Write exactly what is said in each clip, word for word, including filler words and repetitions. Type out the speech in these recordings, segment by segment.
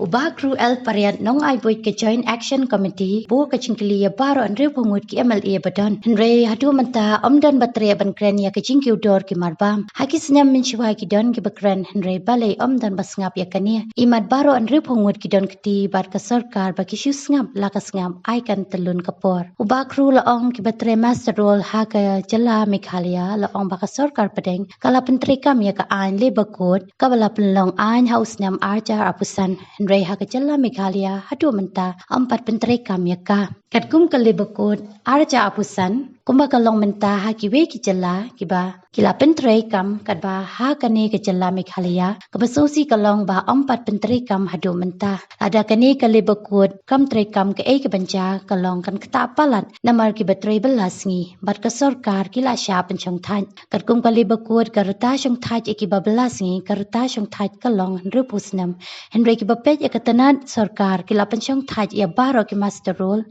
U Bah Kru L Pariat, nongai buit ka Joint Action Committee, buh ka jingkylli ïa baroh hynriewphew ngut ki M L A ba don. Hynrei haduh mynta ym don ba treh ban kren ïa ka jingkiew dor ki marbam. Ha ki snem mynshuwa ki don kiba kren, hynrei balei ym don ba sngap ïa kane. Imat baroh hynriewphew ngut ki don kti bad ka sorkar ba ki shu sngap la ka sngap, ai kan tyllun ka por. U Bah Kru la ong kiba trei muster roll ha ka jylla Meghalaya la ong ba ka sorkar pdeng ka la pyntreikam ïa ka aiñ Labour Code kaba la pynlong aiñ ha u snem ar hajar arphew san. Hynrei ha ka jylla Meghalaya haduh mynta ym pat pyntreikam ïa ka. Katkum ka Labour Code ar hajar arphew san, kumba ka long mynta ha kiwei ki jylla kiba ki la pyntreikam, katba ha kane ka jylla Meghalaya kaba sngewsih ka long ba ym pat pyntreikam haduh mynta. Lada kane ka Labour Code kam treikam, kaei kaban jia ka long kan ktah palat namar kiba trei bylla sngi bad ka sorkar ki la shah pynshongthait. Katkum ka Labour Code ka rta shongthait ïa kiba bylla sngi, ka rta shongthait ka long hynriewphew snem. Hynrei kiba peit ïa ka tnat sorkar ki la pynshongthait ïa baroh ki muster roll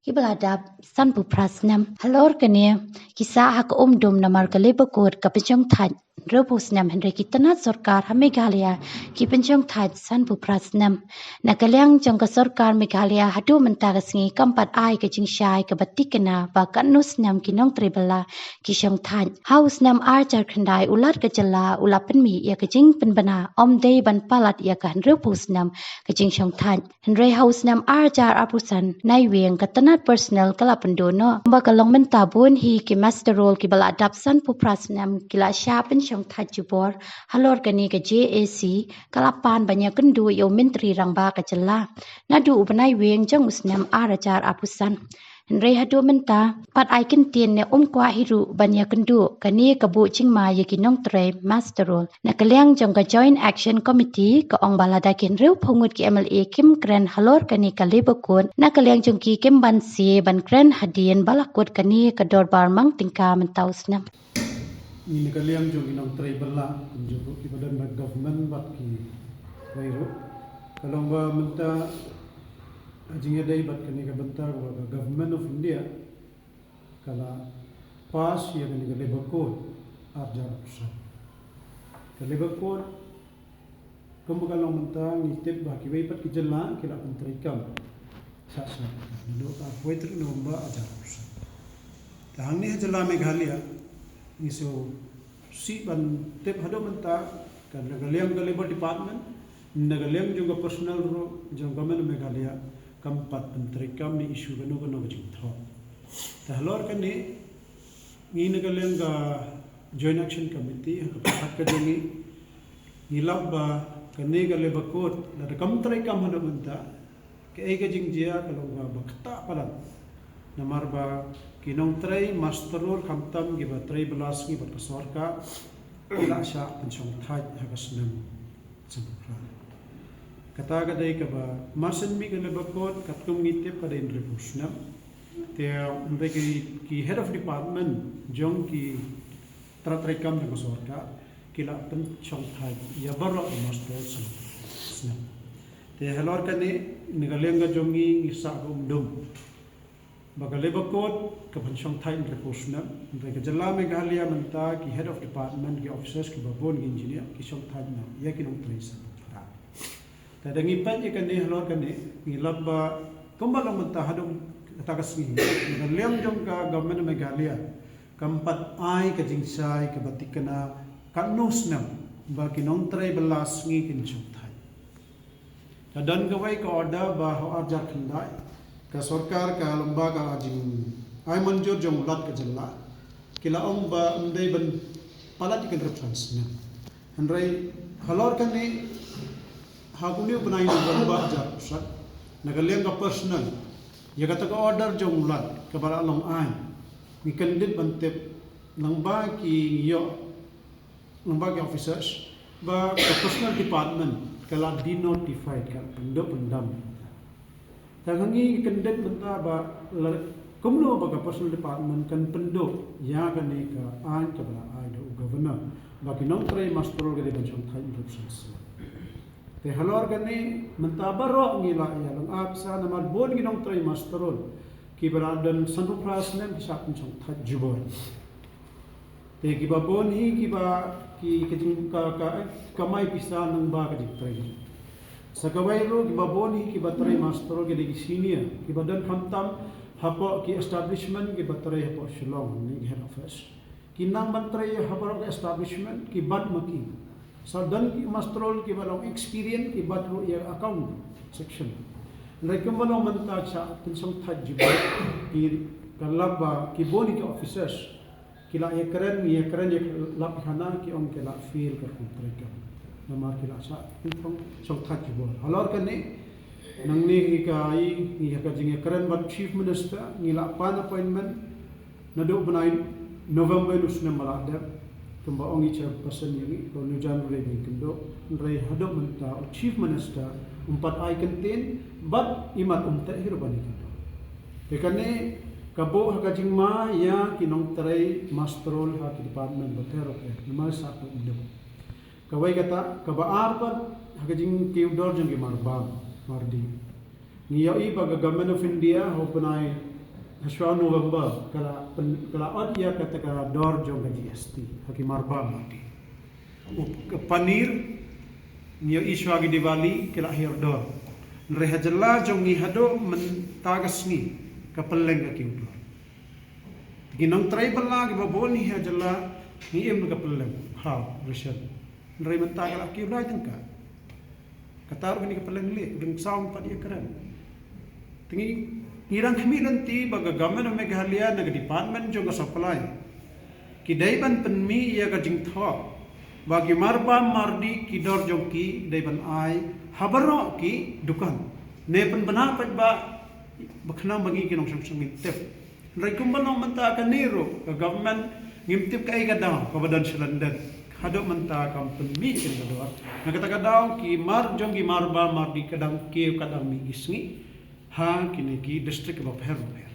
kiba la dap sanphew phra snem. Halor kane ki sah ha ka umdum namar ka Labour Code ka pynshongthait hynriewphew snem, hynrei ki tnat sorkar ha Meghalaya ki pynshongthait sanphew phra snem. Na ka liang jong ka sorkar Meghalaya haduh mynta ka sngi kam pat ai ka jingshai kaba thikna ba katno snem ki nongtrei bylla ki shongthait. Ha u snem ar hajar khyndai u Lat ka jylla u la pynmih ïa ka jingpynbna ym dei ban palat ïa ka hynriewphew snem ka jingshongthait. Hynrei ha u snem ar hajar arphew san, naiwieng ka tnat personnel ka la pynduh noh. Kumba ka long mynta bun hi ki muster roll kiba la dap sanphew phra snem ki la shah pynshongthait jubor. Halor kane ka J A C ka la pan ban ïakynduh ïa u Myntri Rangbah ka jylla naduh u bnai Iweng jong u snem ar hajar arphew san. Hynrei haduh mynta pat ai kyntien ne ym kwah hi ruh ban ïakynduh. Kane ka buh jingma ïa ki nongtrei muster roll. Na ka liang jong ka Joint Action Committee ka ong ba lada ki hynriewphew ngut ki M L A kim kren halor kane ka Labour Code, na ka liang jong ki kim banse ban kren hadien ba la kut kane ka dorbar mang tyngka mynta u snem. Ngi na ka liang jong ki nongtrei bylla, kumjuh kiba don bad government bad kiwei ruh, ka long ba mynta ha jingïadei bad kane ka bynta kaba ka Government of India ka la pass ïa kane ka Labour Code ar hajar arphew san. Ka Labour Code kumba ka long mynta ngi tip ba kiwei pat ki jylla ki la pyntreikam sha sha naduh ka arphew tarik November ar hajar arphew san. Te hangne ha jylla Meghalaya ngi sngewsih ban tip haduh mynta ka, na ka liang ka Labour Department, na ka liang jong ka personnel ruh jong ka Government Meghalaya kam pat pyntreikam ne issue kano kano ka jingthoh. Te halor kane ngi na ka liang ka Joint Action Committee ha ka pyrkhat ka jong ngi, ngi lap ba kane ka Labour Code lada kam treikam haduh mynta, kaei ka jingjia ka long ba, ba ktah palat. Namar ba ki nongtrei muster roll khamtam kiba trei bylla sngi bad ka sorkar ki la shah pynshongthait ha ka snem sanphew phra. Kata ka dei kaba mar shen mih ka Labour Code katkum ngi tip ka dei hynriewphew snem. Te hynrei ki, ki head of department jong ki tnat treikam jong ka sorkar ki la pynshongthait ïa baroh ki muster roll sanphew snem. Te halor kane na ka liang ka jong ngi ngi sah ka umdum ba ka Labour Code ka pynshongthait hynriewphew snem, hynrei ka jylla Meghalaya mynta ki head of department, ki officers kiba bun, ki engineer ki shongthait noh ïa ki nongtrei sanphew phra. Te da ngi peit ïa kane halor kane ngi lap ba kumba long mynta haduh kata ka sngi na ka liang jong ka Government Meghalaya kam pat ai ka jingshai kaba thikna katno snem ba ki nongtrei bylla sngi kin shongthait. Ka don kawei ka order ba ha u ar hajar khyndai ka sorkar ka lyngba ka jingai mynjur jong u Lat ka jylla ki la ong ba ym dei ban palat ïa ka hynriewphew san snem. Hynrei halor kane ha une u bnai November ar hajar arphew san na ka liang ka personnel ïa kata ka order jong u Lat kaba la long aiñ ngi kyndit ban tip lyngba ki ïoh lyngba ki officers ba ka personnel department ka la denotified, ka la pynduh pyndam. Te ngi kyndit mynta ba la kumno ba ka personnel department kan pynduh ïa kane ka aiñ kaba la ai da u governor ba ki nongtrei muster roll ka dei ban shongthait hynriewphew san snem. Te halor kane mynta baroh ngi la ïa long ap sa namar bun ki nongtrei muster roll kiba la don sanphew phra snem ki shah pynshongthait jubor. Te kiba bun hi kiba ki, ka jing, ka, ka, eh, kamai pisa lyngba ka jingtrei. Sa kawei ruh kiba bun hi kiba trei master ki dei ki senior, kiba don khamtam hapoh ki establishment kiba trei hapoh Shillong, ne ki head office. Ki nang ban trei hapoh ki establishment, ki bat ma ki. Sa don ki master kiba long experience, ki bat ruh ïa account section. Hynrei kumba long mynta sha pynshongthait jubor, ki ka lap ba ki bun ki officers ki la ïakren, ïakren ïa lap khana, ki ong ki la fail ka kum treikam. Namar ki la sha pynthong shongthait jubor. Halor kane, nangne hi ka, i, ngi ha ka jingïakren bad Chief Minister, ngi la pan appointment naduh bnai November u snem ba la dep. Kumba ong i chairperson ïa ngi, ko Nujan Rebing Kyndoh, hynrei haduh mynta u Chief Minister um pat ai kyntien bad imat um teh hi ruh ban ïakynduh. Te kane ka buh ha ka jingma ïa ki nongtrei master ha ki department bapher bapher, namar sa ka um dep. Kawei kata, kaba ar pat ha ka jingkiew dor jong ki marbam mardi. Ngi ïohi ba ka Government of India ha u bnai, ha shuwa November, ka la pyn-, ka la ot ïa kata ka dor jong ka G S T ha ki marbam mardi. U, ka paneer, ngi ïohi shuwa ki Diwali ki la hiar dor. Hynrei ha jylla jong ngi haduh mynta ka sngi ka pylleng ka kiew dor. Te ki nongtrei bylla kiba bun hi ha jylla, ngi im ka pylleng, ha, ration. Hynrei mynta ka la kiew lai tyngka. Kata ruh kane ka pylleng leh, u dang saw pat ïakren. Te ngi, ngi dang khmih lynti ba ka Government of Meghalaya na ka department jong ka supply, ki dei ban pynmih ïa ka jingthoh ba ki marbam mardi ki dor jong ki dei ban ai ha baroh ki dukan. Ne pynbna pat ba, ba khnang ba ngi ki nongshong shnong ngin tip. Hynrei kumba long mynta kane ruh, ka government ngim tip kaei ka daw kaba don sha lyndet. Haduh mynta kam pynmih kane ka dor. Na kata ka daw ki mar jong ki marbam mardi ka dang kiew ka dang mih ki sngi ha kine ki district bapher bapher.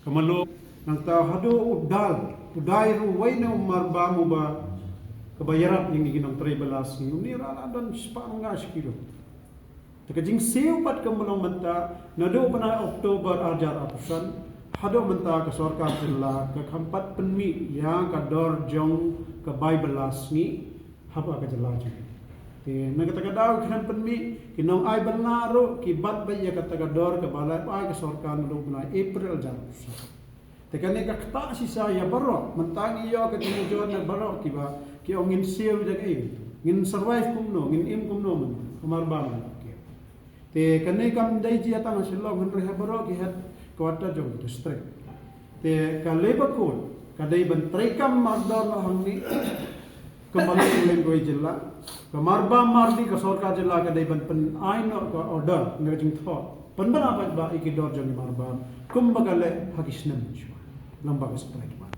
Ka Mawlai, nangta haduh u dal, u dai ruh wei na u marbam uba, kaba ïarap ïa ngi ki nongtrei bylla sngi, une ruh la don spah nga shi kilo. Te ka jingsiew pat kumba long mynta, naduh bnai October ar hajar arphew san, haduh mynta ka sorkar jylla kam pat pynmih ïa ka dor jong ka bai bylla sngi ha ka jylla jong ngi. Te na kata ka daw khlem pynmih, ki nongai bylla ruh ki bat beit ïa kata ka dor kaba la ai ka sorkar naduh bnai April ar hajar arphew san. Te kane ka ktah shisha ïa baroh, mynta ngi ïoh ka jingmujor na baroh kiba, ki ong ngin siew da kaei, ngin survive kumno, ngin im kumno mynta, ka marbam. Te kane kam dei jia tang ha Shillong, hynrei ha baroh ki headquarter jong ki district. Te ka Labour Code ka dei ban treikam mardor noh hangne. Kumba la ong lem kawei jylla, ka marbam mardi ka sorkar jylla ka dei ban pynai noh ka order ne ka jingthoh, pynbna pat ba ïa ki dor jong ki marbam kumba ka leh ha ki snem shuwa, lyngba ka supply demand.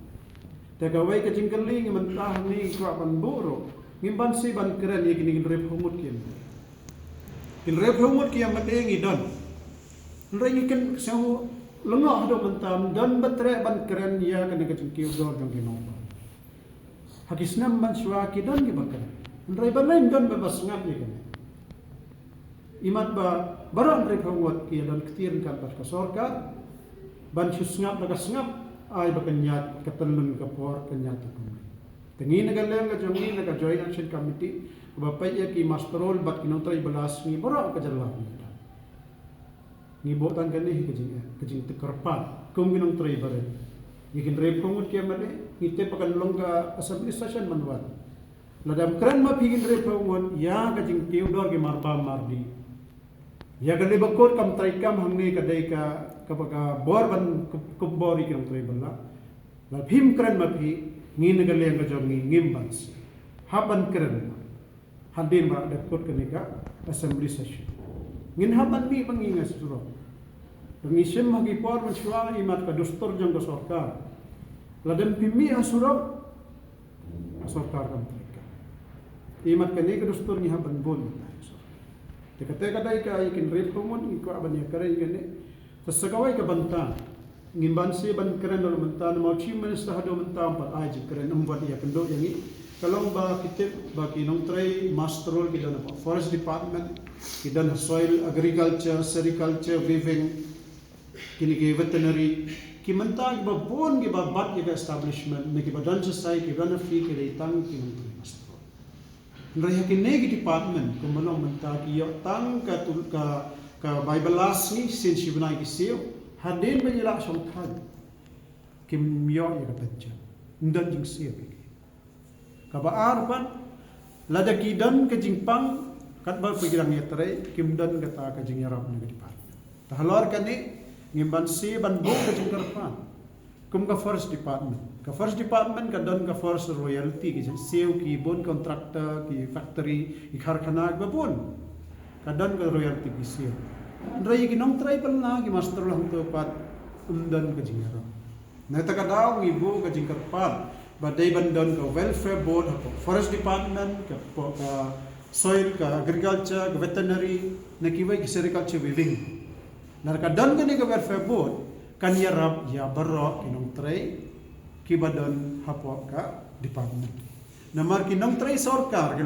Te kawei ka jingkylli ngi mynta hangne ngi kwah ban buh ruh, ngim banse ban kren ïa kine ki hynriewphew ngut ki ïam. Ki hynriewphew ngut ki ïam bad ngi don. Hynrei ngi kynmaw lyngngoh haduh mynta ym don ba treh ban kren ïa kane ka jingkiew dor jong ki nongpang. Ha ki snem ban shuwa ki don kiba kren. Hynrei balei ym don ba, ba sngap ïa kane? Imat ba baroh hynriewphew ngut ki ïa don ktien ryngkat bad ka sorkar ban shu sngap da ka sngap, ai ba kan ïaid ka tyllun ka por, kan ïaid ka kumne. Te ngi na ka liang ka jong ngi na ka Joint Action Committee, kaba peit ïa ki muster roll bad ki nongtrei bylla sngi baroh ka jylla ngi don. Ngi buh tang kane hi ka jing, ka jingtip kyrpad kum ki nongtrei barit. Ïa ki hynriewphew ngut ki ïam bad ngi, ngi tip ba kan long ka assembly session mynwan. Lada ym kren ma phi ki hynriewphew ngut ïa ka jingkiew dor ki marbam mardi, ïa ka Labour Code kam treikam hangne, ka dei ka, kaba ka bor ban kup, kup bor ïa ki nongtrei bylla. Lada phim kren ma phi, ngi na ka liang ka jong ngi ngim banse. Hap ban kren. Hadien ba dep kut kane ka assembly session, ngin hap ban mih ba ngi ngai surok. Ba ngi shim ha ki por mynshuwa imat ka dustur jong ka sorkar. Lada phim mih ha surok, ka sorkar kam treikam. Imat kane ka dustur ngi hap ban bun. Te kata ka dei ka ïa ki hynriewphew ngut ngi kwah ban ïakren kane. Te sa kawei ka bynta, ngim banse ban kren ruh mynta namar u Chief Minister haduh mynta um pat ai jingkren, um pat ïakynduh ïa ngi. Ka long ba ki tip ba ki nongtrei muster roll ki don ha Forest Department, ki don ha Soil, Agriculture, Sericulture, Weaving, kine ki Veterinary, ki mynta kiba bun kiba bat ïa ka establishment, ne kiba don shisha, kiba don ha field ki dei tang ki nongtrei muster roll. Hynrei ha kine ki department kumno mynta ki ïoh tang ka tul ka ka Bible last ni sien shi bnai ki siew. Hadien ba ki lah shong thaw kim ïoh ïa ka pension. Ym don jingsiew ïa ki. Kaba ar pat, lada ki don ka jingpang katba ki dang ïatrei, kim don kata ka jingïarap na ka department. Te halor kane ngim ban siew ban buh ka jingkyrpad. Kum ka forest department. Ka forest department ka don ka forest royalty, ki siew, ki bun contractor, ki factory, ki karkhana, kiba bun. Ka don ka royalty ki siew. Hynrei ki nongtrei pynlong, ki master lang tu pat ym don ka jingïarap. Na kata ka daw ngi buh ka jingkyrpad ba dei ban don ka welfare board hapoh forest department, ka, ka soil, ka agriculture, ka veterinary, na kiwei ki sericulture wing. Lada ka don kane ka welfare board, kan ïarap ïa baroh ki nongtrei kiba don hapoh ka department. Namar ki nongtrei sorkar ki